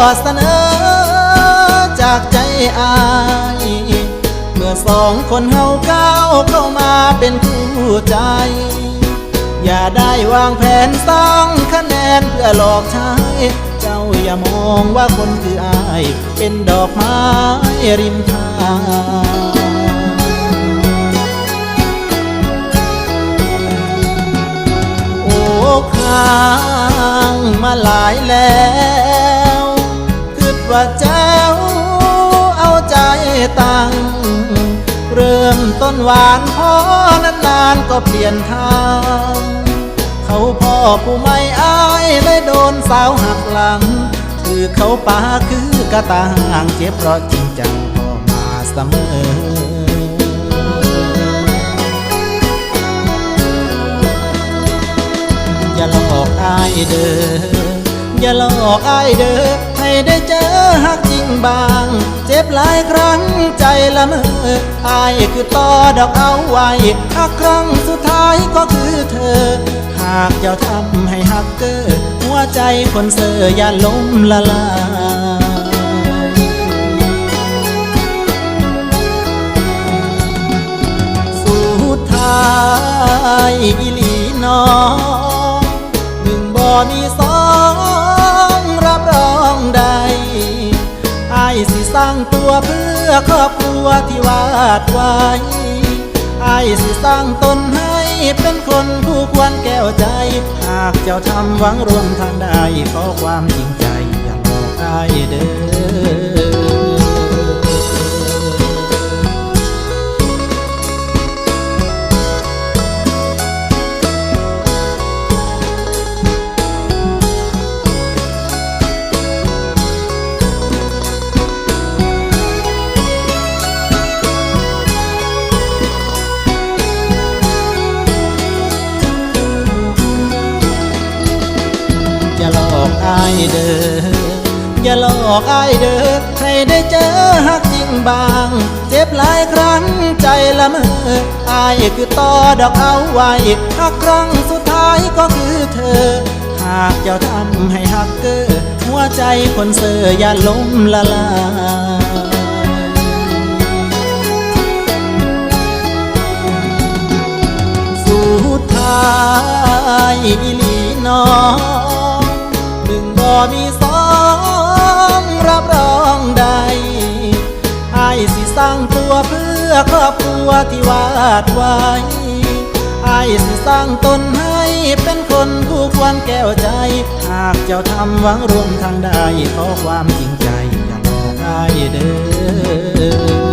ຂໍສະເໜີຈາກໃຈອ້າຍ ເມື່ອສອງຄົນເຮົາກ້າວເຂົ້າມາເປັນຄູ່ໃຈ ຢ່າໄດ້ວາງແຜນສ້າງຄະແນນເພື່ອຫຼອກໃຊ້ ເຈົ້າຢ່າມອງວ່າຄົນຄືອ້າຍ ເປັນດອກໄມ້ລິມທາງ. ໂອ້ ຄ້າງມາຫຼາຍແລ້ວ ຄິດວ່າເຈົ້າເອົາໃຈຕັ້ງ ເລີ່ມຕົ້ນຫວານພໍ ນານໆກໍປ່ຽນທາງ ເຂົາພໍ້ຜູ້ໃໝ່ ອ້າຍເລີຍໂດນສາວຫັກຫຼັງ ຖືກເຂົາປາຄືກະຕ່າງ ເຈັບເພາະຈິງຈັງພໍ້ມາສະເໝີ. ຢ່າຫຼອກອ້າຍເດີ ຢ່າຫຼອກອ້າຍເດີ ໃຫ້ໄດ້ເຈີຮັກຈິງບາງ ເຈັບຫຼາຍຄັ້ງໃຈລະເມີ ອ້າຍຄືຕໍ່ດອກເອົາໄວ້ ຮັກຄັ້ງສຸດທ້າຍກໍຄືເທີ ຫາກເຈົ້າທຳໃຫ້ຮັກເກີ ຫົວໃຈຄົນເຊີຢ່າລົ້ມລະລາຍ. ສຸດທ້າຍອີ່ຫຼີນ້ອງ ໜຶ່ງບໍ່ມີສອງ ຮັບຮອງໄດ້ ອ້າຍຊິສ້າງຕົວເພື່ອຄອບຄົວທີ່ວາດໄວ້ ອ້າຍຊິສ້າງຕົນໃຫ້ເປັນຄົນຄູ່ຄວນແກ້ວໃຈ ຫາກເຈົ້າທຳຫວັງຮ່ວມທາງໄດ້ ຂໍຄວາມຈິງໃຈ ຢ່າຫຼອກອ້າຍເດີ. ຢ່າຫຼອກອ້າຍເດີ ຢ່າຫຼອກອ້າຍເດີ ໃຫ້ໄດ້ເຈີຮັກຈິງບາງ ເຈັບຫຼາຍຄັ້ງໃຈລະເມີ ອ້າຍຄືຕໍ່ດອກເອົາໄວ້ ຮັກຄັ້ງສຸດທ້າຍກໍຄືເທີ ຫາກເຈົ້າທຳໃຫ້ຮັກເກີ ຫົວໃຈຄົນເຊີຢ່າລົ້ມລະລາຍ. ສຸດທ້າຍອີ່ຫຼີນ້ອງ ໜຶ່ງບໍ່ມີສອງ ຮັບຮອງໄດ້ ອ້າຍຊິສ້າງຕົວເພື່ອຄອບຄົວທີ່ວາດໄວ້ ອ້າຍຊິສ້າງຕົນໃຫ້ເປັນຄົນຄູ່ຄວນແກ້ວໃຈ ຫາກເຈົ້າທຳຫວັງຮ່ວມທາງໄດ້ ຂໍຄວາມຈິງໃຈ ຢ່າຫຼອກອ້າຍເດີ.